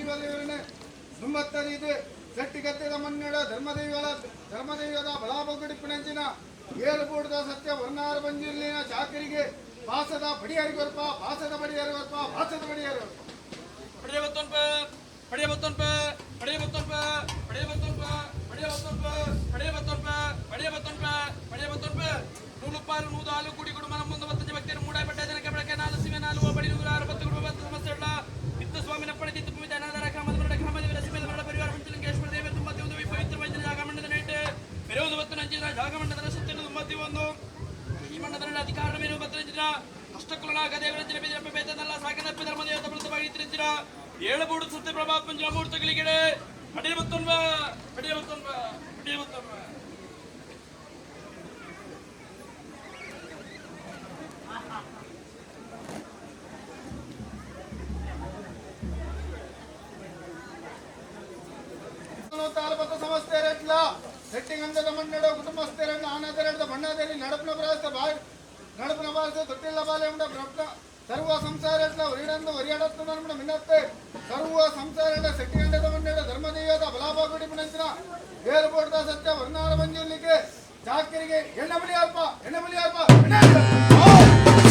ಧರ್ಮದೈವ ದೇವರನೆ ದುಂಬತ್ತರಿದು ಸೆಟ್ಟಿಗದ್ದೆದ ಮಣ್ಣಡ ಧರ್ಮದೈವದ ಧರ್ಮದೈವದ ಬಲಾಬಗುಡಿಪಿನಂಚಿನ ಏಳುಬೂಡದ ಸತ್ಯ ವರ್ಣಾರ ಬಂಜಿರ್ಲಿನ ಚಾಕರಿಗೆ ಪಾಸದ ಬಡಿಯಾರಿಗೊಲ್ಪ ಪಾಸದ ಬಡಿಯಾರಿಗೊಲ್ಪ ಪಾಸದ ಬಡಿಯಾರಿಗೊಲ್ಪ. ಪಡೆಯವತ್ತೊನ್ಪ ಪಡೆಯವತ್ತೊನ್ಪ ಪಡೆಯವತ್ತೊನ್ಪ ಪಡೆಯವತ್ತೊನ್ಪ ಪಡೆಯವತ್ತೊನ್ಪ ಪಡೆಯವತ್ತೊನ್ಪ ಪಡೆಯವತ್ತೊನ್ಪ ಪಡೆಯವತ್ತೊನ್ಪ ನೂಲುಪ್ಪಾರು ನೂದಾಲು ಕೂಡಿ ಕುಡುಮ ಮುಂದೆ ಬತ್ತಂಜ ಭಕ್ತರು ಮೂಡಾಯಿ ಪಟ್ಟ ಜನಕ್ಕೆ ಬೆಳಕೆ ನಾಲು ಸಿಮೆ ನಾಲು ಬಡಿ 160 ಕುಟುಂಬ ಬತ್ತ ಸಮಸ್ಯೆ ಇತ್ತು ಸ್ವಾಮಿನ ಪಡೆದಿತ್ತು ಪುಮಿತ ಅನಾದರ ಗ್ರಾಮದ ಮರಡ ಗ್ರಾಮದ ರಸಿಮೇದ ಮರಡ ಪರಿವಾರ ಪಂಚಲಿಂಗೇಶ್ವರ ದೇವ ತುಂಬ ದೇವದೇವಿ ಪವಿತ್ರ ವೈದ್ಯ ಜಾಗಮಂಡದ ನೈಟ್ ಬೆರೆವುದು ಬತ್ತು ನಂಚಿನ ಜಾಗಮಂಡದ ಸುತ್ತಿನ ತುಂಬ ಒಂದು ಈ ಮಣ್ಣದರಲ್ಲಿ ಅಧಿಕಾರ ಮೇಲು ಬತ್ತಂಚಿನ ಅಷ್ಟಕ್ಕುಲನಾಗ ದೇವರಂಚಿನ ಬಿದಿರಪ್ಪ ಬೇತನಲ್ಲ ಸಾಕನಪ್ಪ ಧರ್ಮದೇವತ ಬೃತವಾಗಿ ತಿರುಚಿನ ಏಳುಬೂಡು ಸತ್ಯ ಪ್ರಭಾಪಂಜ ಮೂರ್ತಗಳಿಗೆ ಪಡೆಯಬತ್ತೊನ್ವ ಪಡೆಯಬತ್ತೊನ್ವ ಪಡೆಯಬತ್ತೊನ್ವ. ತಾಲಪತ್ತ ಸಮಸ್ಯೆ ಸೆಟ್ಟಿಗಂಧದ ಮಣ್ಣಡ ಕುಟುಂಬಸ್ಥರನ್ನ ಆನಂದರೆಡ್ದ ಬಣ್ಣದಲ್ಲಿ ನಡಪನ ಪ್ರಾಸ್ತ ಬಾಯ್ ನಡಪನ ಬಾರಸ ತೊಟ್ಟಿಲ್ಲ ಬಾಲೆ ಉಂಡ ಬ್ರಹ್ಮ ಸರ್ವ ಸಂಸಾರ ವರಿಡಂದು ವರಿಯಡತ್ತ ಮಿನ್ನತ್ತೆ ಸರ್ವ ಸಂಸಾರ ಸೆಟ್ಟಿಗಂಧದ ಮಣ್ಣಡ ಧರ್ಮದೈವದ ಬಲಾಬಾಗುಡಿ ಪುನಂಚಿನ ಏರ್ಪೋರ್ಟ್ದ ಸತ್ಯ ವರ್ಣಾರ ಮಂಜುಲಿಕ್ಕೆ ಚಾಕರಿಗೆ ಎಣ್ಣೆ ಬಲಿ ಅಲ್ಪ ಎಣ್ಣೆ ಬಲಿ ಅಲ್ಪ ಎಣ್ಣೆ ಬಲಿ ಅಲ್ಪ.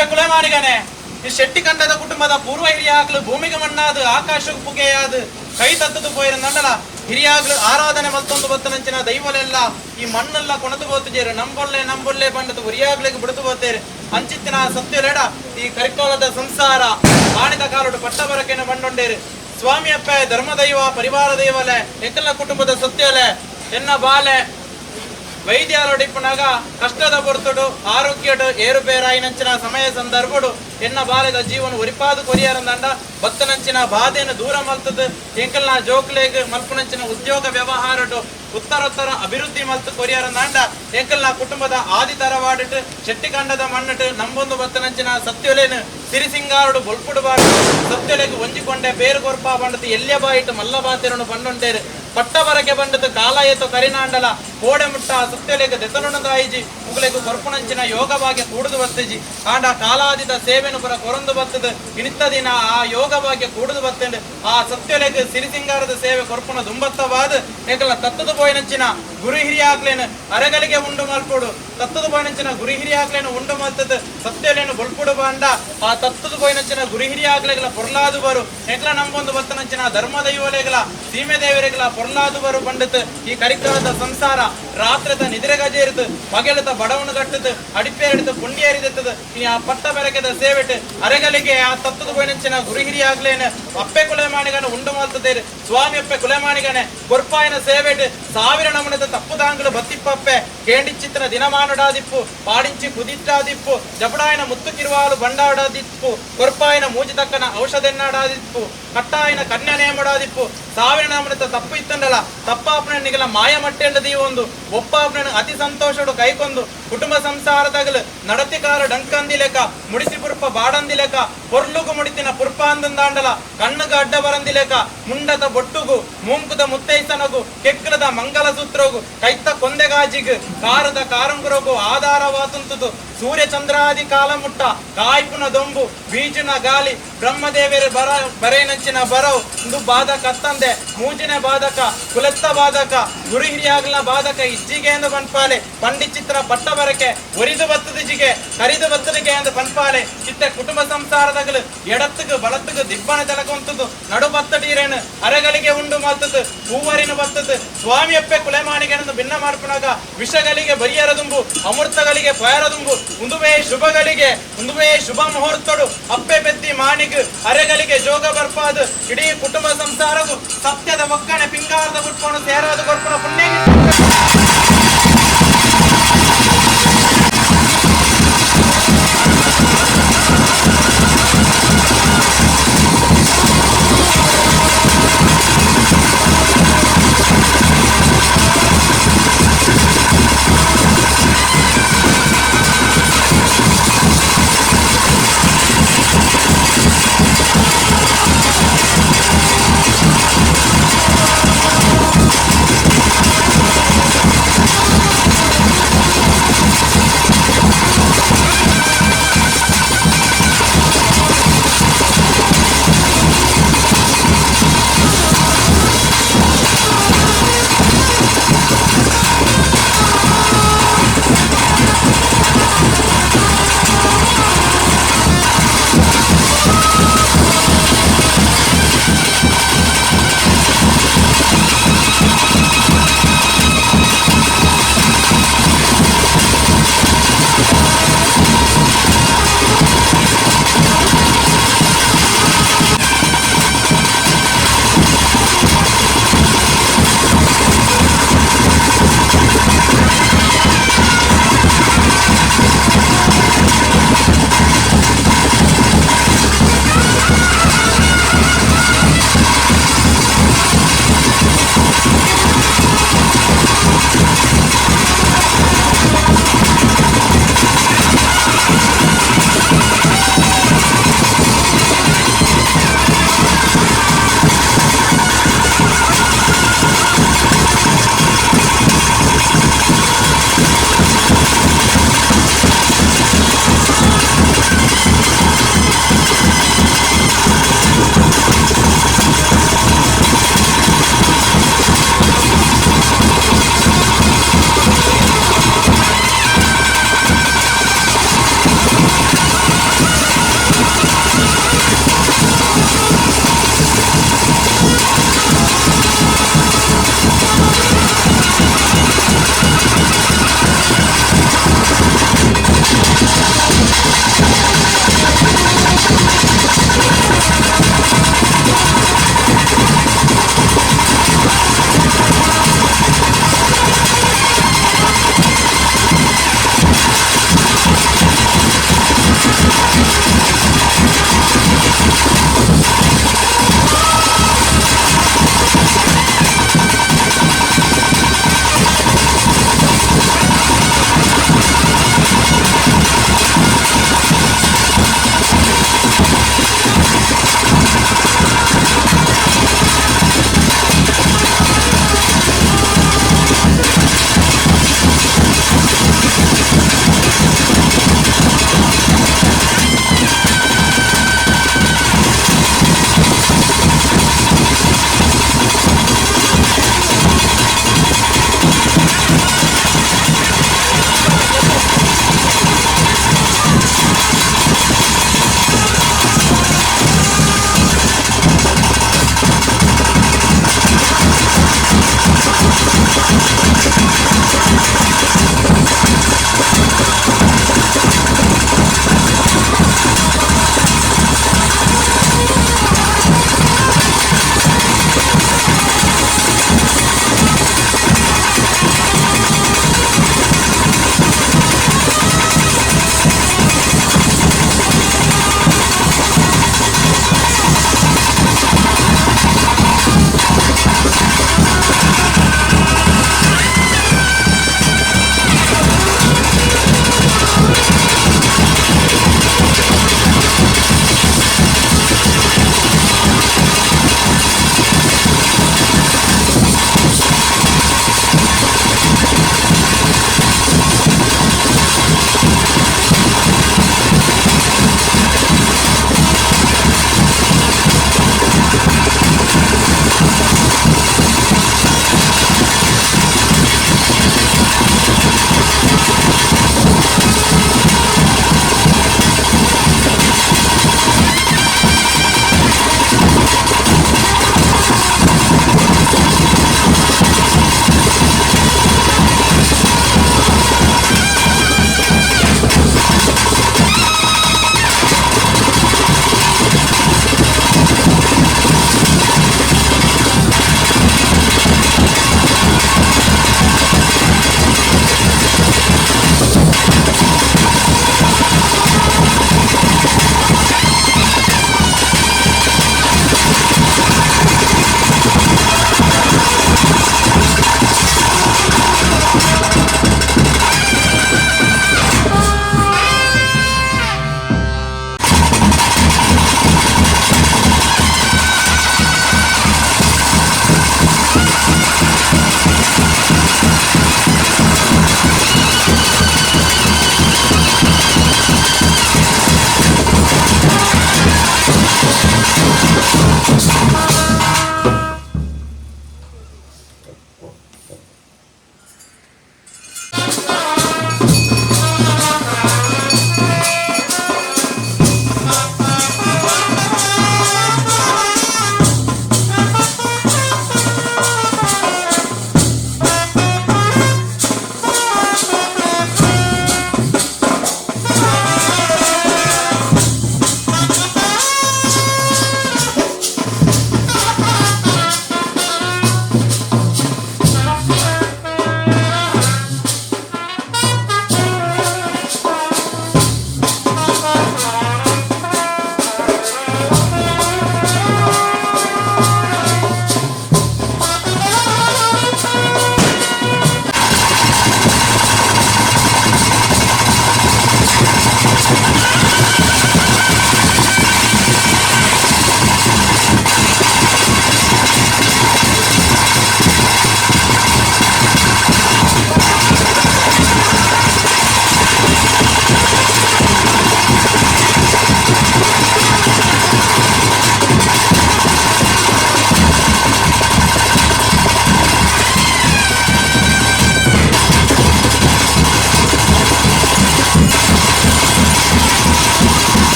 ಅಪ್ಪೆ ಕುಲೆಮಾನಿಗನೆ ಈ ಶೆಟ್ಟಿ ಕಂಡದ ಕುಟುಂಬದ ಪೂರ್ವ ಹಿರಿಯಾಗ್ಲು ಭೂಮಿಗೆ ಮಣ್ಣಾದು ಆಕಾಶಕ್ಕೆ ಪುಗೆಯಾದು ಕೈ ತತ್ತದು ಪೋಯಿರ ನಂಡಲ ಹಿರಿಯಾಗ್ಲು ಆರಾಧನೆ ಮಲ್ತೊಂದು ಬತ್ತನಂಚಿನ ದೈವಲೆಲ್ಲ ಈ ಮಣ್ಣೆಲ್ಲ ಕೊಣತು ಬೋತುಜೇರು ನಂಬೊಲ್ಲೆ ನಂಬೊಲ್ಲೆ ಬಂಡದು ಉರಿಯಾಗ್ಲಿಗೆ ಬಿಡುದು ಬೋತೇರು ಅಂಚಿತ್ತಿನ ಸತ್ಯಲೆಡ ಈ ಕರಿಕೋಲದ ಸಂಸಾರ ಆಣಿದ ಕಾಲುಡು ಪಟ್ಟಬರಕೆನ ಬಂಡೊಂಡೇರು ಸ್ವಾಮಿ ಅಪ್ಪೆ ಧರ್ಮದೈವ ಪರಿವಾರ ದೈವಲೆ ಎಕ್ಕಲ ಕುಟುಂಬದ ಸತ್ಯಲೆ ಎನ್ನ ಬಾಲೆ ವೈದ್ಯರೊಡಿಪ್ಪುನಾಗ ಕಷ್ಟದ ಪೊರ್ತುಡು ಆರೋಗ್ಯಡು ಏರುಪೇರಾಯಿನಂಚಿನ ಸಮಯ ಸಂದರ್ಭಡು ಎನ್ನ ಬಾಲೆದ ಜೀವನ ಒರಿಪಾದು ಕೊರಿಯರಂದಂಡ ಭಕ್ತನಂಚಿನ ಬಾಧೆಯನ್ನು ದೂರ ಮಲ್ತದು ಎಂಕಲ್ನ ಜೋಕ್ಲೇಗ್ ಮಲ್ಪುನಂಚಿನ ಉದ್ಯೋಗ ವ್ಯವಹಾರಡು ಉತ್ತರೋತ್ತರ ಅಭಿವೃದ್ಧಿ ಮಲ್ತು ಕೊರಿಯರಂದಂಡ ಎಂಕಲ್ನ ಕುಟುಂಬದ ಆದಿ ತರವಾಡಿಟ್ಟು ಶೆಟ್ಟಿಕಂಡದ ಮಣ್ಣಿಟ್ಟು ನಂಬೊಂದು ಭಕ್ತನಂಚಿನ ಸತ್ಯೊಲೇನು ಸಿರಿಸಿಂಗಾರುಡು ಬೊಲ್ಪುಡು ಬಾಡು ಸತ್ಯೊಲೆಗ್ ಒಂಜಿಕೊಂಡೆ ಬೇರು ಕೊರ್ಪ ಬಂಡತು ಎಲ್ಯ ಬಾಯಿಟ್ಟು ಮಲ್ಲ ಬಾತಿರನು ಬಂಡೊಂಡೇರು ಪಟ್ಟಬರಕೆ ಬಂಡತು ಕಾಲಾಯತು ಕರಿನಾಂಡಲ ಕೋಡೆ ಮುಟ್ಟ ಸತ್ಯೊಲೆಗ್ ದೆತನುಣದಾಯಿಜಿ ಮುಗುಲೆಗ್ ಕೊರ್ಪುನಂಚಿನ ಯೋಗ ಭಾಗ್ಯ ಕೂಡುದು ಬತ್ತಿಜಿ ಆಂಡ ಕಾಲಾದಿದ ಸೇವೆನು ಪುರ ಕೊರಂದು ಬತ್ತದು ಇನಿತ್ತ ದಿನ ಆ ಯೋಗ ಭಾಗ್ಯ ಕೂಡುದು ಬತ್ತಂಡು ಆ ಸತ್ಯೊಲೆಗ್ ಸಿರಿಸಿಂಗಾರದ ಸೇವೆ ಕೊರ್ಪುನ ದುಂಬತ್ತವಾದ ಏಕಲ ತತ್ತದ ಪೋಯಿನಂಚಿನ ಗುರು ಹಿರಿಯಾಗ್ಲೇನು ಅರಗಲಿಗೆ ಉಂಡು ಮಲ್ಪೊಡು ತತ್ತದ ಪೋಯಿನಂಚಿನ ಗುರು ಹಿರಿಯಾಗ್ಲೇನು ಉಂಡು ಮಲ್ತದು ಸತ್ಯಲೇನು ಬೊಲ್ಪುಡು ಬಾಂಡ ಆ ತತ್ತದ ಪೋಯಿನಂಚಿನ ಗುರು ಹಿರಿಯಾಗ್ಲೆಗಳ ಪೊರ್ಲಾದು ಬರು ಎಕ್ಲ ನಂಬೊಂದು ಬತ್ತನಂಚಿನ ಧರ್ಮ ದೈವಲೆಗಳ ಸೀಮೆ ದೇವರೆಗಳ ಪೊರ್ಲಾದು ಬರು ಬಂಡತು ಈ ಕರಿಕಾಲದ ಸಂಸಾರ ರಾತ್ರಿದ ನಿದ್ರೆಗಜೇರಿತು ಪಗೆಲದ ಬಡವನು ಕಟ್ಟದು ಅಡಿಪೇರಿಡಿತು ಪುಣ್ಯೇರಿದತ್ತದು ಇನಿ ಆ ಪಟ್ಟ ಬೆರಕೆದ ಸೇವೆಟ್ ಅರೆಗಲಿಗೆ ಆ ತತ್ತದ ಪೋಯಿನಂಚಿನ ಗುರು ಹಿರಿಯಾಗ್ಲೇನು ಅಪ್ಪೆ ಕುಲೆಮಾಣಿಗನ ಉಂಡು ಮಲ್ತದೇರು ಸ್ವಾಮಿ ಅಪ್ಪೆ ಕುಲೆಮಾಣಿಗನೆ ಕೊರ್ಪಾಯನ ಸೇವೆಟ್ ಸಾವಿರ ನಮನದ ತಪ್ಪುದಾಂಗುಲು ಬತ್ತಿಪ್ಪಪ್ಪೆ ಕೇಂಡಿಚ್ಚಿತ್ತನ ದಿನಮಾನಡಾದಿಪ್ಪು ಪಾಡಿಂಚಿ ಕುದಿಟ್ಟಾದಿಪ್ಪು ಜಪಡಾಯನ ಮುತ್ತುಕಿರುವಾಲು ಬಂಡಾಡಾದಿಪ್ಪು ಕೊರ್ಪಾಯನ ಮೂಜಿ ತಕ್ಕನ ಔಷಧೆನ್ನಾಡಾದಿಪ್ಪು ಕಟ್ಟಾಯನ ಕನ್ಯಾ ನೇಮಡಾದಿಪ್ಪು ಸಾವಿರ ನಮನದ ತಪ್ಪು ಇತ್ತಂಡಲ ತಪ್ಪಾಪನ ನಿಗಲ ಮಾಯ ಮಟ್ಟೆಂಡದಿ ಒಂದು ಒಪ್ಪಾಪನ ಅತಿ ಸಂತೋಷಡು ಕೈಕೊಂದು ಕುಟುಂಬ ಸಂಸಾರದಾಗಲು ನಡತಿಕಾರ ಡಂಕಂದಿ ಲೆಕ್ಕ ಮುಡಿಸಿ ಪುರ್ಪ ಬಾಡಂದಿ ಲೆಕ್ಕ ಪೊರ್ಲುಗು ಮುಡಿತಿನ ಪುರ್ಪ ಅಂದಂದಾಂಡಲ ಕಣ್ಣುಗ ಅಡ್ಡ ಬರಂದಿ ಲೆಕ್ಕ ಮುಂಡದ ಬೊಟ್ಟುಗು ಮೂಂಕುದ ಮುತ್ತೈಸನಗು ಕೆಕ್ಕಲದ ಮಂಗಲ ಸೂತ್ರಗು ಕೈತ ಕೊಂದೆಗಾಜಿಗು ಕಾರದ ಕಾರಂಗುರಗು ಆಧಾರವಾತುಂತುದು ಸೂರ್ಯ ಚಂದ್ರಾದಿ ಕಾಲ ಮುಟ್ಟ ಕಾಯ್ಪುನ ದೊಂಬು ಬೀಜುನ ಗಾಲಿ ಬ್ರಹ್ಮದೇವರ ಬರ ಬರೇನಂಚಿನ ಬರವು ಇಂದು ಬಾಧಕ ಅತ್ತಂದೆ ಮೂಜಿನ ಬಾಧಕ ಕುಲತ್ತ ಬಾಧಕ ಗುರು ಹಿರಿಯಾಗ್ಲ ಬಾಧಕ ಇಜ್ಜಿಗೆ ಎಂದು ಪನ್ಪಾಲೆ ಪಂಡಿಚಿತ್ರ ಪಟ್ಟ ಬರಕೆ ಒರಿದು ಬತ್ತದಿಜಿಗೆ ಕರಿದು ಬತ್ತದಿಗೆ ಎಂದು ಪನ್ಪಾಲೆ ಚಿತ್ತ ಕುಟುಂಬ ಸಂಸಾರದಗಲು ಎಡತ್ತುಗು ಬಲತ್ತುಗು ದಿಬ್ಬನ ತಲಕೊಂತದು ನಡು ಬತ್ತಡೀರೇನು ಅರೆಗಲಿಗೆ ಉಂಡು ಮಲ್ತದು ಹೂವರಿನ ಬತ್ತದು ಸ್ವಾಮಿಯಪ್ಪೆ ಕುಲೆಮಾಣಿಗೆನಂದು ಭಿನ್ನ ಮಾಡ್ಪುನಾಗ ವಿಷಗಳಿಗೆ ಬರಿಯರದುಂಬು ಅಮೃತಗಳಿಗೆ ಪಯರದುಂಬು ಉಂದುವೇ ಶುಭಗಳಿಗೆ ಉಂದುವೇ ಶುಭ ಮುಹೂರ್ತಡು ಅಪ್ಪೆ ಪೆದ್ದಿ ಮಾಣಿಗ್ ಅರೆಗಲಿಗೆ ಜೋಗ ಬರ್ಪಾದು ಇಡೀ ಕುಟುಂಬ ಸಂಸಾರಗು ಸತ್ಯದ ಒಕ್ಕಣೆ ಪಿಂಗಾರದ ಗುಟ್ಕೊಂಡು ಸೇರಾದ ಕೊರ್ಪಣ ಪುಣ್ಯ.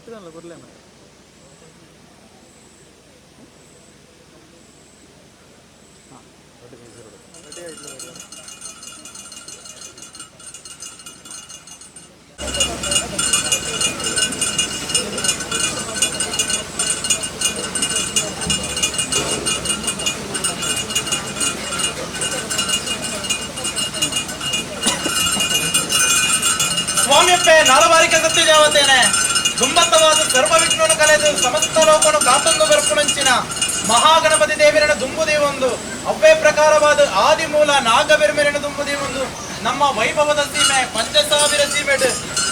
ಇತ್ತದಲ್ಲ ಬರಲೇ. ಸ್ವಾಮಿಯಪ್ಪೆ ನಾಲಬಾರಿಕೆ ಸತ್ಯ ಜಾವತೇನೆ ದುಂಬತ್ತವಾದ ಸರ್ವ ವಿಘ್ನನು ಕಲೆದು ಸಮಸ್ತ ಲೋಕನು ಕಾತೊಂದು ಬರ್ಪುಣಂಚಿನ ಮಹಾಗಣಪತಿ ದೇವರನ ದುಂಬುದೇವೊಂದು ಅವ್ವೇ ಪ್ರಕಾರವಾದ ಆದಿಮೂಲ ನಾಗಬೆರ್ಮೆರನ ದುಂಬುದೇವೊಂದು ನಮ್ಮ ವೈಭವದ ಸೀಮೆ ಪಂಚಸಾವಿರ ಸೀಮೆಡ್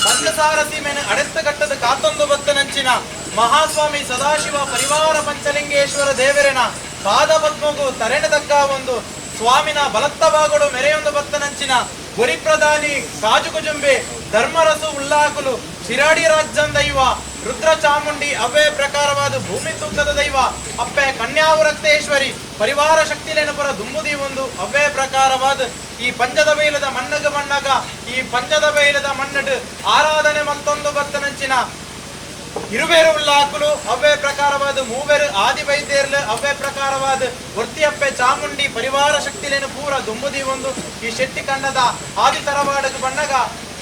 ಪಂಚಸಾರ ಸೀಮೆನ ಅಡೆತ್ತ ಕಟ್ಟದ ಕಾತೊಂದು ಬತ್ತನಂಚಿನ ಮಹಾಸ್ವಾಮಿ ಸದಾಶಿವ ಪರಿವಾರ ಪಂಚಲಿಂಗೇಶ್ವರ ದೇವರನ ಪಾದ ಪದ್ಮಗು ತರೆಣ ತಗ್ಗ ಒಂದು ಸ್ವಾಮಿನ ಬಲತ್ತ ಬಾಗುಡು ಮೆರೆಯೊಂದು ಬತ್ತನಂಚಿನ ಗುರಿ ಪ್ರಧಾನಿ ಕಾಜುಕುಜುಂಬೆ ಧರ್ಮರಸು ಉಲ್ಲಾಕುಲು ಶಿರಾಡಿ ರಾಜ್ಯಂ ದೈವ ರುದ್ರ ಚಾಮುಂಡಿ ಅವೇ ಪ್ರಕಾರವಾದ ಭೂಮಿ ತೂಕದ ದೈವ ಅಪ್ಪೆ ಕನ್ಯಾವರಕ್ತೇಶ್ವರಿ ಪರಿವಾರ ಶಕ್ತಿಲೇನಪುರ ದುಂಬುದಿ ಒಂದು ಅವೇ ಪ್ರಕಾರವಾದ ಈ ಪಂಜದ ಬೈಲದ ಮಣ್ಣಗ ಮಣ್ಣಗ ಈ ಪಂಜದ ಬೈಲದ ಮಣ್ಣಡು ಆರಾಧನೆ ಮತ್ತೊಂದು ಬತ್ತನಂಚಿನ ಇರುವೇರು ಉಲ್ಲಾಕುಲು ಅವ್ವೇ ಪ್ರಕಾರವಾದ ಮೂವೆರು ಆದಿ ವೈದ್ಯರ್ಲು ಅವ್ವೇ ಪ್ರಕಾರವಾದ ವೃತ್ತಿಯಪ್ಪೆ ಚಾಮುಂಡಿ ಪರಿವಾರ ಶಕ್ತಿಲೇನು ಪೂರ ದುಂಬುದಿ ಒಂದು ಈ ಶೆಟ್ಟಿ ಕಂಡದ ಆದಿ ತರವಾಡಗ ಬಣ್ಣಗ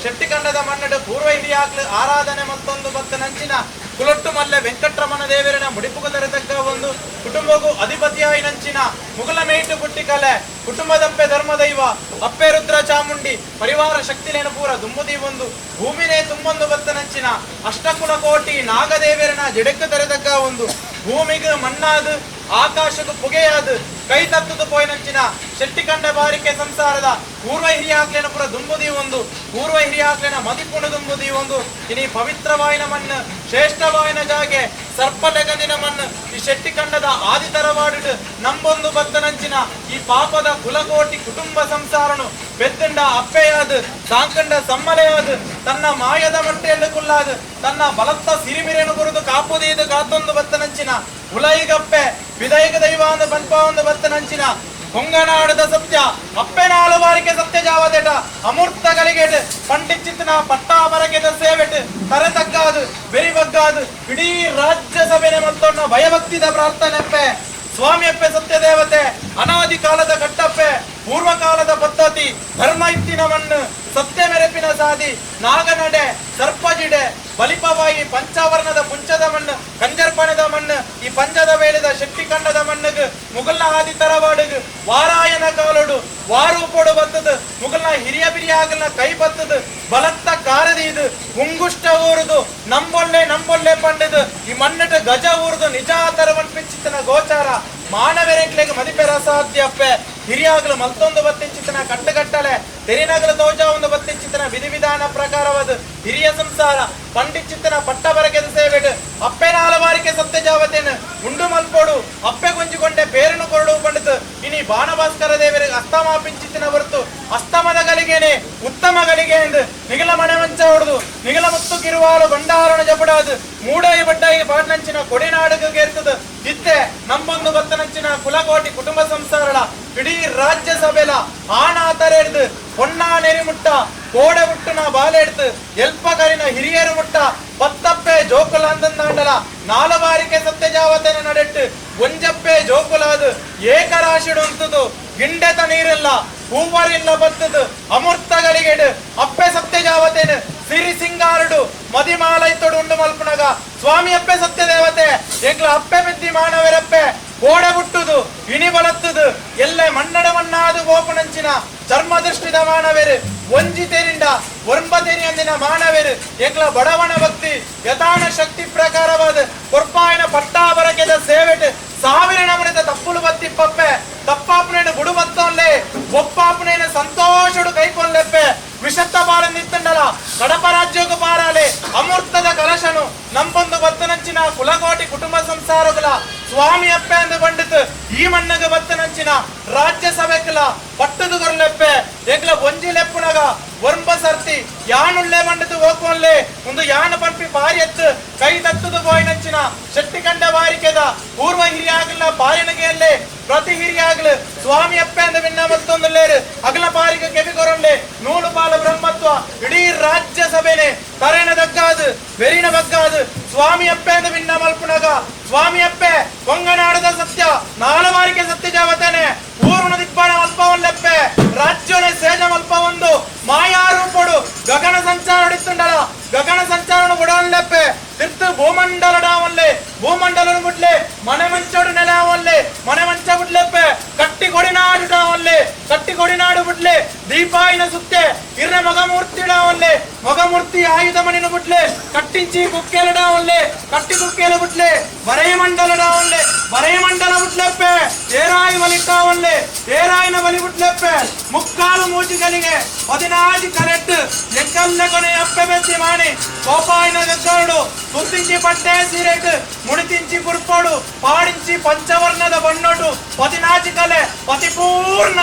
ಶೆಟ್ಟಿ ಕಂಡದ ಮಣ್ಣಡು ಪೂರ್ವ ಹಿರಿಯಾಕ್ಲು ಆರಾಧನೆ ಮತ್ತೊಂದು ಬತ್ತನಂಚಿನ ಕುಲೊಟ್ಟು ಮಲ್ಲೆ ವೆಂಕಟರಮಣ ದೇವರನ ಮುಡಿಪುಗ ತರತಕ್ಕ ಒಂದು ಕುಟುಂಬಗೂ ಅಧಿಪತಿಯಾಯಿನಂಚಿನ ಮುಗುಲ ಮೇಟು ಪುಟ್ಟಿ ಕಲೆ ಕುಟುಂಬದಪ್ಪೆ ಧರ್ಮದೈವ ಅಪ್ಪೆ ರುದ್ರ ಚಾಮುಂಡಿ ಪರಿವಾರ ಶಕ್ತಿಲೇನು ಪೂರ ದುಂಬುದಿ ಒಂದು ಭೂಮಿನೇ ತುಂಬೊಂದು ಬತ್ತನಂಚಿನ ಅಷ್ಟಕುಲ ಕೋಟಿ ನಾಗದೇವರನ ಜಡಕ್ಕೆ ತರತಕ್ಕ ಒಂದು ಭೂಮಿಗೆ ಮಣ್ಣಾದು ಆಕಾಶಕ್ಕೂ ಪುಗೆಯಾದು ಕೈ ತತ್ತದು ಪೋಯಿನಂಚಿನ ಶೆಟ್ಟಿಕಂಡ ಬಾರಿಕೆ ಸಂಸಾರದ ಪೂರ್ವ ಹಿರಿಯಾಕ್ಲೇನ ಪುರ ದುಂಬುದಿ ಒಂದು ಪೂರ್ವ ಹಿರಿಯಾಕ್ಲೇನ ಮದಿಪುಣ ದುಂಬುದಿ ಒಂದು ಇನಿ ಪವಿತ್ರವಾಯಿನ ಮಣ್ಣು ಶ್ರೇಷ್ಠವಾಯಿನ ಜಾಗೆ ಸರ್ಪಲೆಗಂದಿನ ಮಣ್ಣು ಈ ಶೆಟ್ಟಿಕಂಡದ ಆದಿತರವಾಡಿಡು ನಂಬೊಂದು ಬತ್ತನಂಚಿನ ಈ ಪಾಪದ ಕುಲಕೋಟಿ ಕುಟುಂಬ ಸಂಸಾರನು ಬೆತ್ತಂಡ ಅಪ್ಪೆಯಾದು ಸಾಂಕಂಡ ಸಮ್ಮಲೆಯಾದು ತನ್ನ ಮಾಯದ ಮಟ್ಟೆಯಲ್ಲಿ ಕುಲ್ಲಾದು ತನ್ನ ಬಲತ್ತ ಸಿರಿಮಿರೆನು ಕುರಿತು ಕಾಪುದೀದು ಕಾತೊಂದು ಬತ್ತನಂಚಿನ ಉಲೈಗಪ್ಪೆ ವಿದೈಗ ದೈವ ಅಂದ ಬನ್ಪ ಒಂದು ಬತ್ತನಂಚಿನ ಕೊಂಗನಾಡದ ಸತ್ಯ ಅಪ್ಪೆನಾಳು ಬಾರಿಕೆ ಸತ್ಯ ಜಾವದೆಟ ಅಮೂರ್ತ ಗಲಿಗೆಟ್ ಪಂಡಿಚಿತ್ತನ ಪಟ್ಟಾಬರಕೆದ ಸೇವೆಟ್ ತರೆ ತಗ್ಗಾದು ಬೆರಿ ಬಗ್ಗಾದು ಇಡೀ ರಾಜ್ಯ ಸಭೆನೆ ಮತ್ತೊನ್ನ ಭಯಭಕ್ತಿದ ಪ್ರಾರ್ಥನೆಪ್ಪೆ ಸ್ವಾಮಿಯಪ್ಪೆ ಸತ್ಯ ದೇವತೆ ಅನಾದಿ ಕಾಲದ ಕಟ್ಟಪ್ಪೆ ಪೂರ್ವಕಾಲದ ಪದ್ಧತಿ ಧರ್ಮ ಇತ್ತಿನ ಮಣ್ಣು ಸತ್ಯ ಮೆರೆಪಿನ ಸಾದಿ ನಾಗನಡೆ ಸರ್ಪಜಿಡೆ ಬಲಿಪವಾಯಿ ಪಂಚಾವರಣದ ಪುಂಚದ ಮಣ್ಣು ಕಂಜರ್ಪಣದ ಮಣ್ಣು ಈ ಪಂಜದ ವೇಳೆದ ಶೆಟ್ಟಿ ಕಂಡದ ಮಣ್ಣುಗ್ ಮುಗಲ್ನ ಆದಿ ತರವಾಡುಗ್ ವಾರಾಯನ ಕಾಲೋಡು ವಾರೂಪೋಡು ಬತ್ತದು ಮುಗಲ್ನ ಹಿರಿಯ ಬಿರಿಯಾಗಲ್ನ ಕೈ ಬತ್ತದು ಬಲತ್ತ ಕಾರದೀದು ಉಂಗುಷ್ಟ ಊರುದು ನಂಬೊಲ್ಲೆ ನಂಬೊಲ್ಲೆ ಪಂಡದು ಈ ಮಣ್ಣಟ ಗಜ ಊರುದು ನಿಜಾತರವನ್ ಪಿಂಚಿತನ ಗೋಚಾರ ಮಾನವೆರೆಕ್ಲೆಗ್ ಮದಿಪೆರ ಅಸಾಧ್ಯಪ್ಪೆ ಹಿರಿಯಾಗಲು ಮತ್ತೊಂದು ಬತ್ತಿಂಚಿತನ ಕಟ್ಟುಗಟ್ಟಲೆ ತೆರಿನಗಲು ತೋಜ ಒಂದು ಬತ್ತಿಂಚಿತನ ವಿಧಿವಿಧಾನ ಪ್ರಕಾರವಾದ ಹಿರಿಯ ಸಂಸಾರ ಪಂಡಿಚಿತ್ತನ ಪಟ್ಟ ಬರಕೆದ ಸೇವೆಡು ಅಪ್ಪೆನಾಲವಾರಿಕೆ ಸತ್ಯ ಜಾವತೇನು ಉಂಡು ಮಲ್ಪೋಡು ಅಪ್ಪೆ ಗೊಂಜಿಕೊಂಡೆ ಪೇರನು ಕೊರಡು ಪಂಡಿತು ಇನಿ ಬಾಣಭಾಸ್ಕರ ದೇವರಿಗೆ ಅಸ್ತಮಾಪಿಂಚಿತನ ಹೊರತು ಅಸ್ತಮದ ಗಲಿಗೇನೆ ಉತ್ತಮ ಗಳಿಗೆ ಎಂದು ನಿಗಲ ಮನೆ ಮಂಚ ಹೊಡೆದು ನಿಗಲ ಮುತ್ತು ಕಿರುವಾಲು ಬಂಡಾರಣ ಜಪಡಾದು ಮೂಡಾಯಿ ಬಡ್ಡಾಯಿ ಪಾಟ್ನಂಚಿನ ಕೊಡಿನಾಡುಗೆ ಇರ್ತದ ಇತ್ತೆ ನಂಬೊಂದು ಬತ್ತನಂಚಿನ ಕುಲಕೋಟಿ ಕುಟುಂಬ ಸಂಸಾರಳ ಇಡೀ ರಾಜ್ಯ ಸಭೆಲ ಆಣ ಹಿಡ್ದು ಹೊನ್ನ ನೆರಿ ಮುಟ್ಟ ಕೋಡೆ ಮುಟ್ಟುನ ಬಾಲೆ ಹಿಡ್ದು ಎಲ್ಪ ಕರಿನ ಹಿರಿಯರು ಮುಟ್ಟ ಪತ್ತಪ್ಪೆ ಜೋಕುಲ ಅಂತಂದಾಂಡಲ ನಾಲಬಾರಿಕೆ ಸತ್ಯಜಾವತನ ನಡೆಟ್ಟು ಒಂಜಪ್ಪೆ ಜೋಕುಲಾದು ಏಕರಾಶಿಡುಂತದು ಗಿಂಡೆತ ನೀರಿಲ್ಲ ಹೂವರಿಲ್ಲ ಬತ್ತದು ಅಮೃತಗಳಿಗೆಡು ಅಪ್ಪೆ ಸತ್ಯಜಾವತೇನು ಸಿರಿ ಸಿಂಗಾರಡು ಮದಿಮಾಲೈತೊಡು ಉಂಡು ಮಲ್ಪುನಗ ಸ್ವಾಮಿ ಅಪ್ಪೆ ಸತ್ಯ ದೇವತೆ ಎಂಕ್ಲ ಅಪ್ಪೆ ಮೆದ್ದಿ ಮಾನವರಪ್ಪೆ ಕೋಡೆ ಹುಟ್ಟುದು ಇಣಿ ಬಲತ್ತದು ಎಲ್ಲೆ ಮನ್ನಡ ಮಣ್ಣಾದು ಗೋಪುನಂಚಿನ ಚರ್ಮ ದೃಷ್ಟಿದ ಮಾನವೇರು ಒಂಜಿ ತೇರಿಂಡ ಒರ್ಂಬ ತೇರಿ ಅಂದಿನ ಮಾನವೇರು ಎಂಕ್ಲ ಬಡವನ ಭಕ್ತಿ ಯಥಾನ ಶಕ್ತಿ ಪ್ರಕಾರವಾದ ಕೊರ್ಪಾಯನ ಪಟ್ಟಾಬರಕೆದ ಸೇವೆಟ್ ಸಾವಿರ ನಮನಿದ ತಪ್ಪುಲು ಬತ್ತಿಪ್ಪಪ್ಪೆ ತಪ್ಪಾಪುನೇನು ಬುಡು ಬತ್ತೊನ್ಲೆ ಒಪ್ಪಾಪುನೇನು ಸಂತೋಷಡು ಕೈಕೊನ್ಲೆಪ್ಪೆ ವಿಷತ್ತ ಬಾಲ ನಿತ್ತಂಡಲ ಕಡಪ ರಾಜ್ಯೋಗ ಪಾರಾಲೆ ಅಮೃತದ ಕಲಶನು ನಂಬೊಂದು ಬತ್ತನಂಚಿನ ಕುಲಕೋಟಿ ಕುಟುಂಬ ಸಂಸಾರಗಳ ಸ್ವಾಮಿ ಅಪ್ಪೆ ಅಂದು ಬಂಡಿತು ಈ ಮಣ್ಣಗ ಬತ್ತನಂಚಿನ ರಾಜ್ಯ ಸಭೆಕಲ ಪಟ್ಟದು ಕೊರ್ಲೆಪ್ಪೆ ಎಂಕ್ಲ ಒಂಜಿ ಲೆಪ್ಪುನಗ ಒರ್ಂಬ ಸರ್ತಿ ಯಾನುಳ್ಳೆ ಮಂಡದು ಹೋಗ್ಕೊನ್ಲೆ ಒಂದು ಯಾನ ಪಂಪಿ ಪಾರಿ ಎತ್ತು ಕೈ ತತ್ತದು ಬೋಯ್ನಂಚಿನ ಶೆಟ್ಟಿ ಕಂಡ ಬಾರಿಕೆದ ಪೂರ್ವ ಹಿರಿಯಾಗಲ ಪಾರಿನಗೆಯಲ್ಲೇ ಪ್ರತಿ ಹಿರಿಯಾಗಲು ಸ್ವಾಮಿ ಅಪ್ಪೆ ಅಂದ ಭಿನ್ನ ಮತ್ತೊಂದು ಲೇರು ಅಗಲ ಪಾರಿಗೆ ಕೆವಿ ಕೊರೊಂಡೆ ನೂಲು ಪಾಲ ಬ್ರಹ್ಮತ್ವ ಇಡೀ ರಾಜ್ಯ ಸಭೆನೆ ತರೆನ ದಗ್ಗಾದು ಬೆರಿನ ಬಗ್ಗಾದು ಸ್ವಾಮಿ ಸ್ವಾಮಿ ಅಪ್ಪೆ ಅಂದ ಭಿನ್ನ ಮಲ್ಪುನಗ ಸ್ವಾಮಿ ಅಪ್ಪೆ ಕೊಂಗನಾಡದ ಸತ್ಯ ನಾಲವಾರಿಕೆ ಸತ್ಯ ಜಾವತಾನೆ ಊರುನ ದಿಬ್ಬಣ ಮಲ್ಪವನ್ಲೆಪ್ಪೆ ರಾಜ್ಯನೆ ಸೇಜ ಮಲ್ಪ ಒಂದು ಮಾಯಾರೂಪಡು ಗಗನ ಸಂಚಾರ ನಡಿತುಂಡಲ ಗಗನ ಸಂಚಾರಣ ಬುಡವನ್ಲೆಪ್ಪೆ ತಿರ್ತು ಭೂಮಂಡಲ ಡಾವನ್ಲೆ ಭೂಮಂಡಲ ಬುಡ್ಲೆ ಮನೆ ಮಂಚೋಡು ನೆಲವನ್ಲೆ ಮನೆ ಮಂಚ ಬುಡ್ಲೆಪ್ಪೆ ಕಟ್ಟಿ ಕೊಡಿನಾಡು ಡಾವನ್ಲೆ ಕಟ್ಟಿ ಕೊಡಿನಾಡು ಬುಡ್ಲೆ ದೀಪಾಯಿನ ಸುತ್ತೆ ಇರ್ನ ಮಗಮೂರ್ತಿ ಡಾವನ್ಲೆ ಮಗಮೂರ್ತಿ ಆಯುಧ ಮಣಿನ ಬುಡ್ಲೆ ಕಟ್ಟಿಂಚಿ ಕುಕ್ಕೆಲ ಡಾವನ್ಲೆ ಕಟ್ಟಿ ಕುಕ್ಕೆಲ ಬುಡ್ಲೆ ಬರೇ ಮಂಡಲ ಡಾವನ್ಲೆ ಬರೇ ಮಂಡಲ ಬುಡ್ಲೆಪ್ಪೆ ಏರಾಯಿ ಬಲಿಟ್ಟಾವನ್ಲೆ ಏರಾಯಿನ ಬಲಿ ಬುಡ್ಲೆಪ್ಪೆ ಮುಕ್ಕಾಲು ಮೂಜಿಗಲಿಗೆ 16 ಕಲೆಟ್ಟು ಎಂಕಲ್ಲ ಕೊನೆ ಅಪ್ಪೆ ಬೆತ್ತಿ ಮಾಣಿ ಕೋಪಾಯಿನ ದೆತ್ತೋಡು ತುತ್ತಿಂಚಿ ಪಟ್ಟೆ ಸೀರೆಟ್ ಮುಡಿತಿಂಚಿ ಕುರ್ಪೋಡು ಪಾಡಿಂಚಿ ಪಂಚವರ್ಣದ ಬಣ್ಣೋಟು 14 ಕಲೆ ಪತಿಪೂರ್ಣ.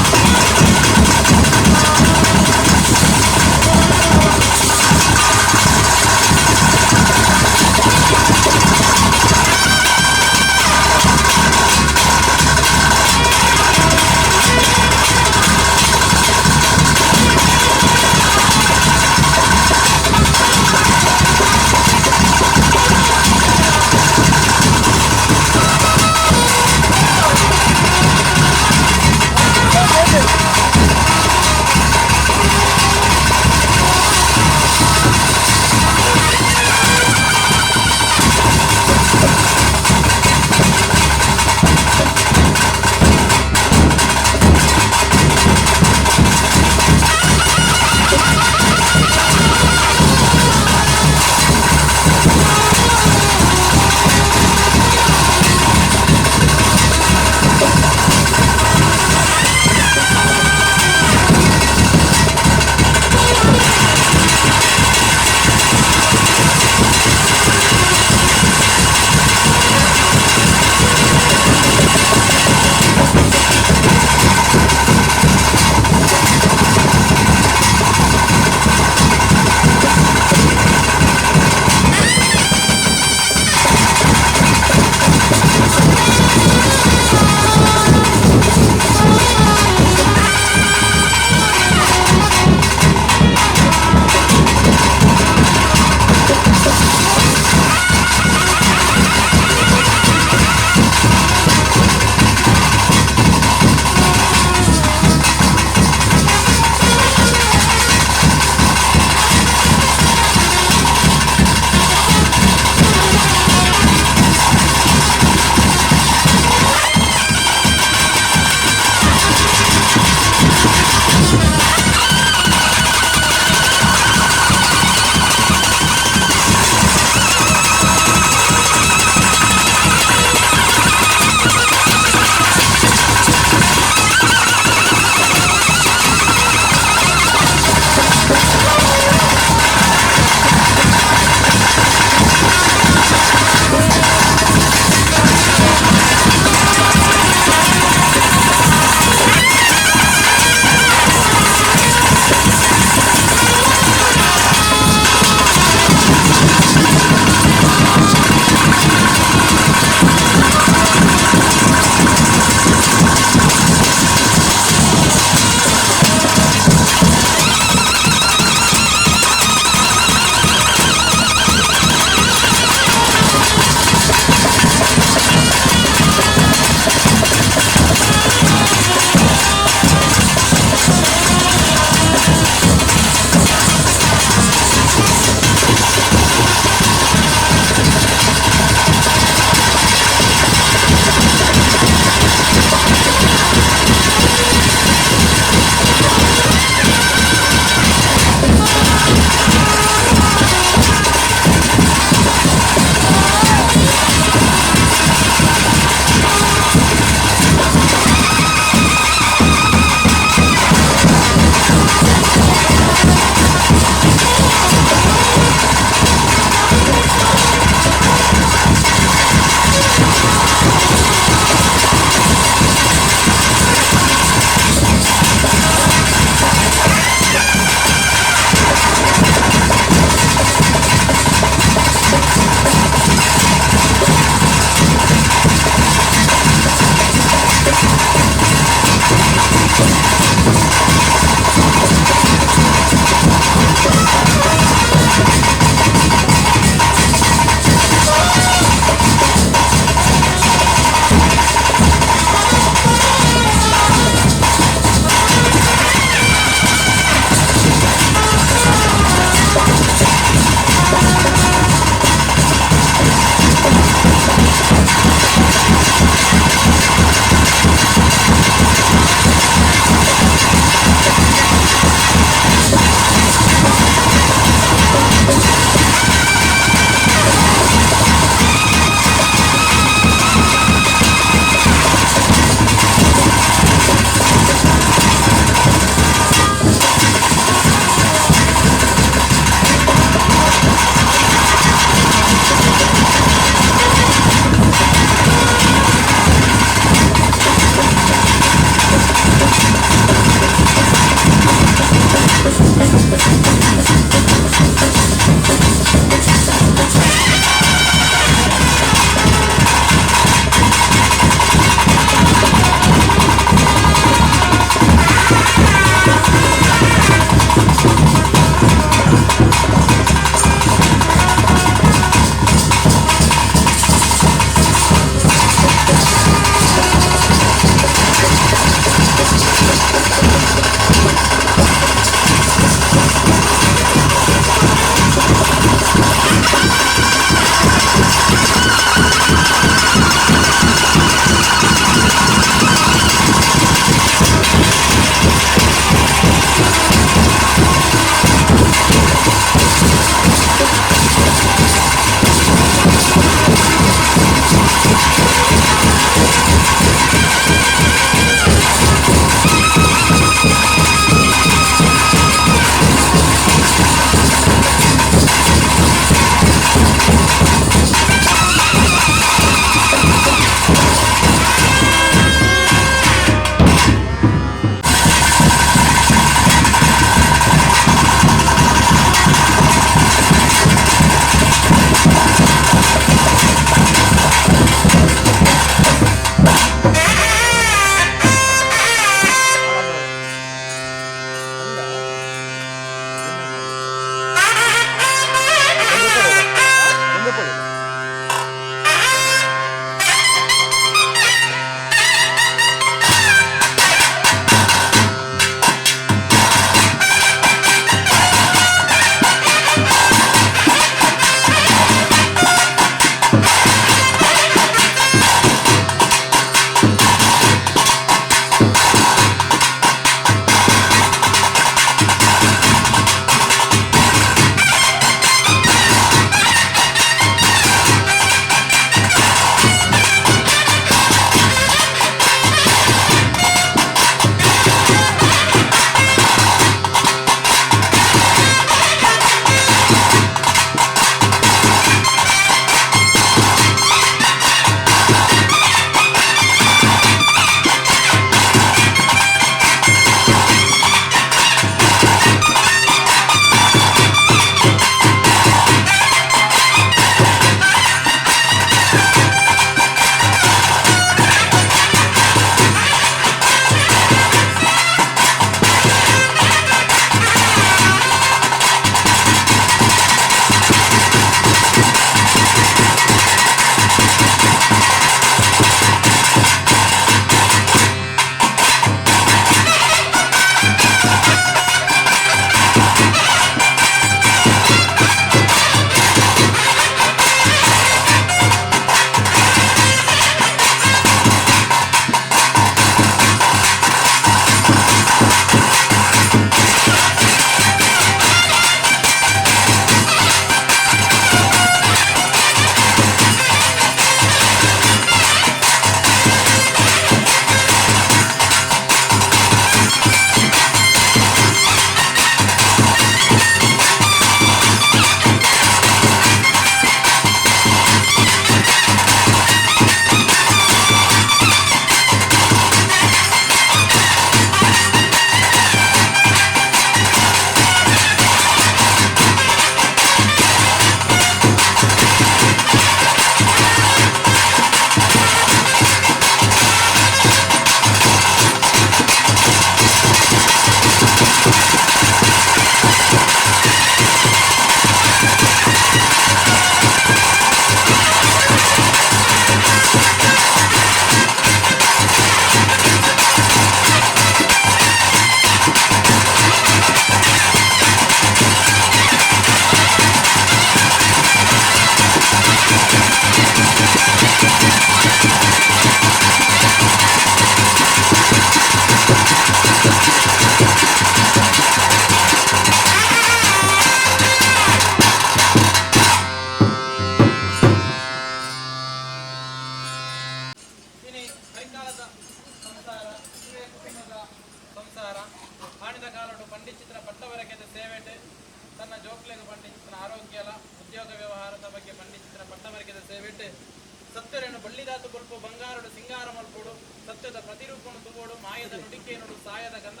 ಸತ್ಯರೇನು ಬಳ್ಳಿದಾತು ಬೊಲ್ಪು ಬಂಗಾರಡು ಸಿಂಗಾರ ಮಲ್ಪೊಡು, ಸತ್ಯದ ಪ್ರತಿರೂಪನು ತೂವೋಡು, ಮಾಯದ ನುಡಿಕೇನೋಡು, ಸಾಯದ ಗಂಧ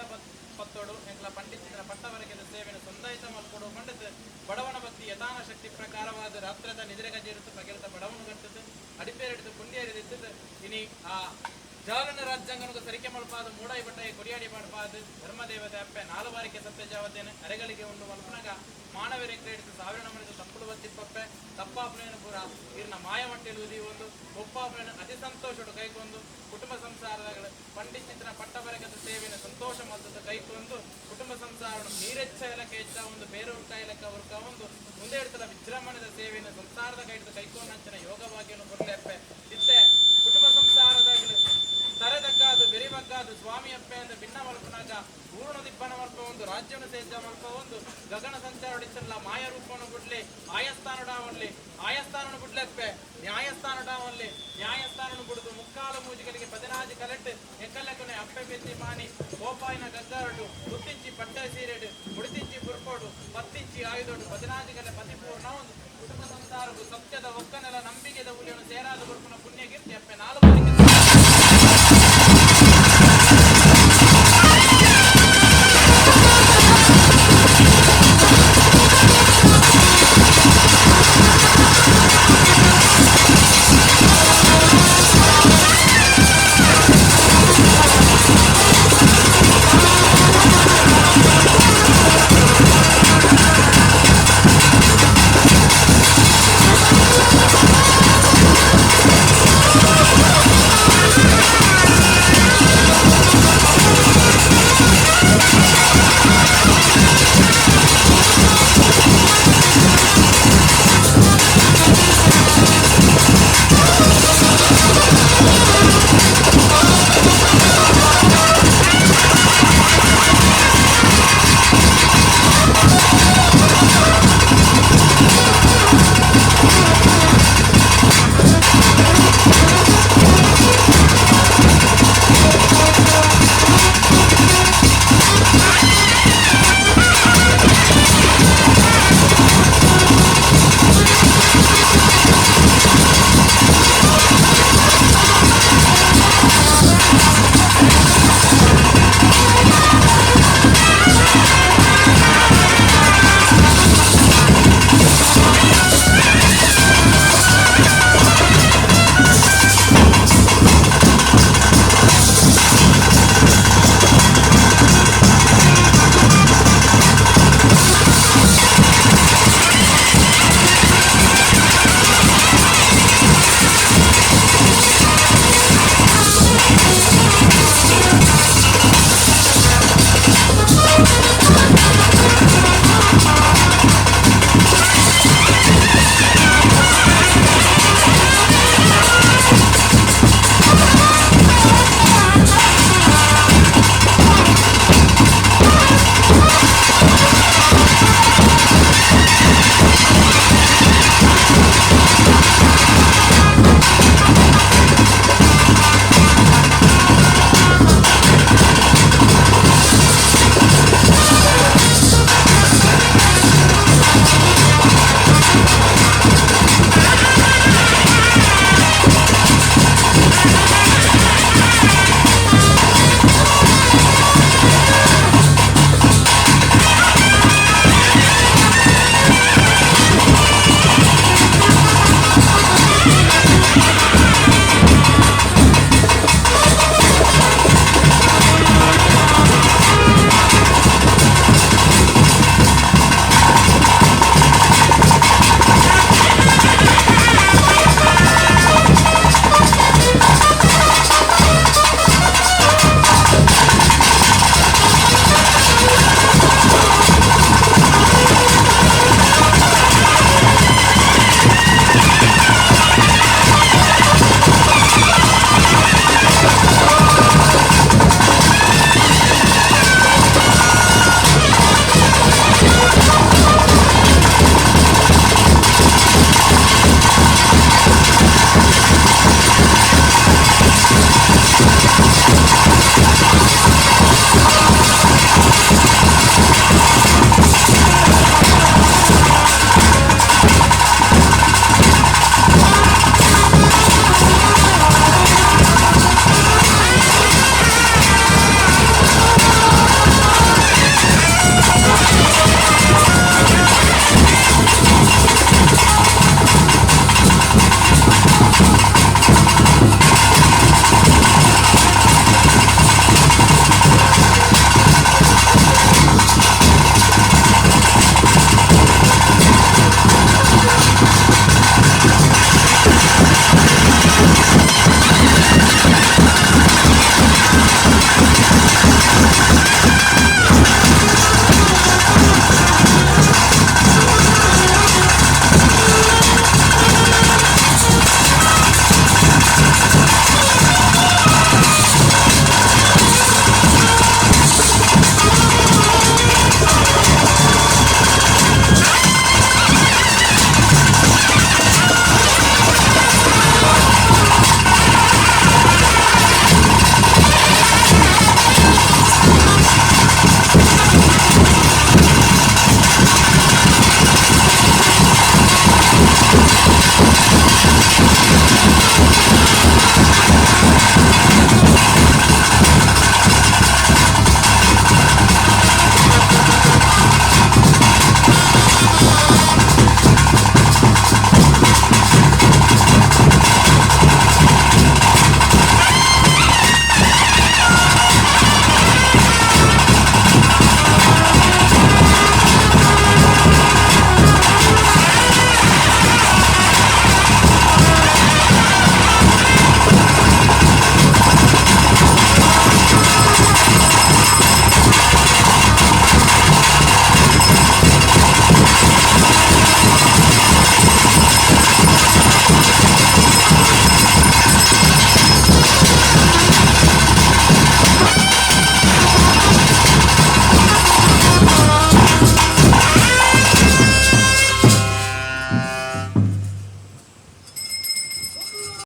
ಪತ್ತೋಡು, ಎಂಕ್ಲ ಪಂಡಿತಿನ ಪಟ್ಟವರೆಗೆದ ಸೇವೆಯನ್ನು ಸಂದಾಯಿತ ಮಲ್ಪೊಡು ಪಂಡಿತ್ ಬಡವನ ಭಕ್ತಿ ಯಥಾನ ಶಕ್ತಿ ಪ್ರಕಾರವಾದ ರಾತ್ರದ ನಿದ್ರೆಗಜೇರುತ್ತು ಪಗೆಲದ ಬಡವನು ಗಟ್ಟದು ಅಡಿಪೇರೆಡ್ದು ಪುಂಡಿಯರಿದಿತ್ತದು. ಇನಿ ಆ ಜಾಲನ ರಾಜ್ಯಾಂಗನకు ಸರಿಕೆ ಮಲ್ಪಾದ ಮೂಡಾಯಿ ಬಟ್ಟಾಯಿ ಕೊಡಿಯಾಡಿ ಪಾಡ್ಪಾದ ಧರ್ಮದೇವತೆ ಅಪ್ಪೆ ನಾಲು ಬಾರಿಕೆ ಸತ್ಯಜಾವತೇನೆ ಅರೆಗಳಿಗೆ ಉಂಡು ಮಲ್ಪನಗ ಮಾನವರಿಗೆ ಹಿಡಿದು ಸಾವಿರ ನಮನಿದ ತಪ್ಪುಡು ಬತ್ತಿಪ್ಪಪ್ಪೆ ತಪ್ಪಾಪನೇನು ಪೂರ ಇರ್ನ ಮಾಯ ಮಟ್ಟೆಲು ಒಂದು ಒಪ್ಪಾಪನೇನು ಅತಿ ಸಂತೋಷಡು ಕೈಗೊಂದು ಕುಟುಂಬ ಸಂಸಾರಗಳ ಪಂಡಿತಿನ ಪಟ್ಟಬರಕದ ಸೇವೆಯನ್ನು ಸಂತೋಷ ಮಲ್ತದ ಕೈಗೊಂದು ಕುಟುಂಬ ಸಂಸಾರ ನೀರೆಚ್ಚ ಇಲಕ್ಕೆ ಹೆಚ್ಚ ಒಂದು ಬೇರೂರ್ಕ ಇಲಕ್ಕ ಉರ್ಕ ಒಂದು ಮುಂದೆ ಹಿಡಿತಲ ವಿಜೃಂಭಣದ ಸೇವೆಯನ್ನು ಸಂಸಾರದ ಕೈಡಿದ ಕೈಕೊಂಡಂಚಿನ ಯೋಗ ಭಾಗ್ಯವನ್ನು ಕೊಡ್ಲೆಪ್ಪೆ. ಇತ್ತೆ ಕುಟುಂಬ ಸಂಸಾರದಾಗಲು ತರೆದಕ್ಕಾದು ಬೆರಿಬಗ್ಗಾದು ಸ್ವಾಮಿ ಅಪ್ಪೆ ಅಂದ ಭಿನ್ನ ಮಲ್ಪನಾಗ ಪೂರ್ಣ ದಿಬ್ಬನ ಮಲ್ಪ ಒಂದು ರಾಜ್ಯವನ್ನು ಸೇಜ ಮಲ್ಪ ಒಂದು ಗಗನ ಸಂಚಾರ ಮಾಯ ರೂಪವನ್ನು ಬಿಡ್ಲಿ ಆಯಸ್ಥಾನಡಾವಲ್ಲಿ ಆಯಸ್ಥಾನನು ಬಿಡ್ಲೆಪ್ಪೆ ನ್ಯಾಯಸ್ಥಾನಡಾವಲ್ಲಿ ನ್ಯಾಯಸ್ಥಾನನು ಬಿಡುದು ಮುಕ್ಕಾಲ ಮೂಜಿಗಳಿಗೆ ಪದಿನಾಜಿ ಕಲೆಟ್ ಎಕ್ಕಲೆಕ್ಕನೆ ಅಪ್ಪೆ ಬೆತ್ತಿ ಮಾನಿ ಕೋಪಾಯಿನ ಗಗ್ಗಾರಡು ಗುತ್ತಿಂಚಿ ಪಟ್ಟ ಸೀರೆಡು ಮುಡಿತಿಂಚಿ ಬುರ್ಕೋಡು ಪತ್ತಿಂಚಿ ಆಯುಧೋಡು ಪದಿನಾಜಿ ಕಲೆ ಪತಿಪೂರ್ಣ ಒಂದು ಕುಟುಂಬ ಸಂಸಾರವು ಸತ್ಯದ ಒಕ್ಕನ.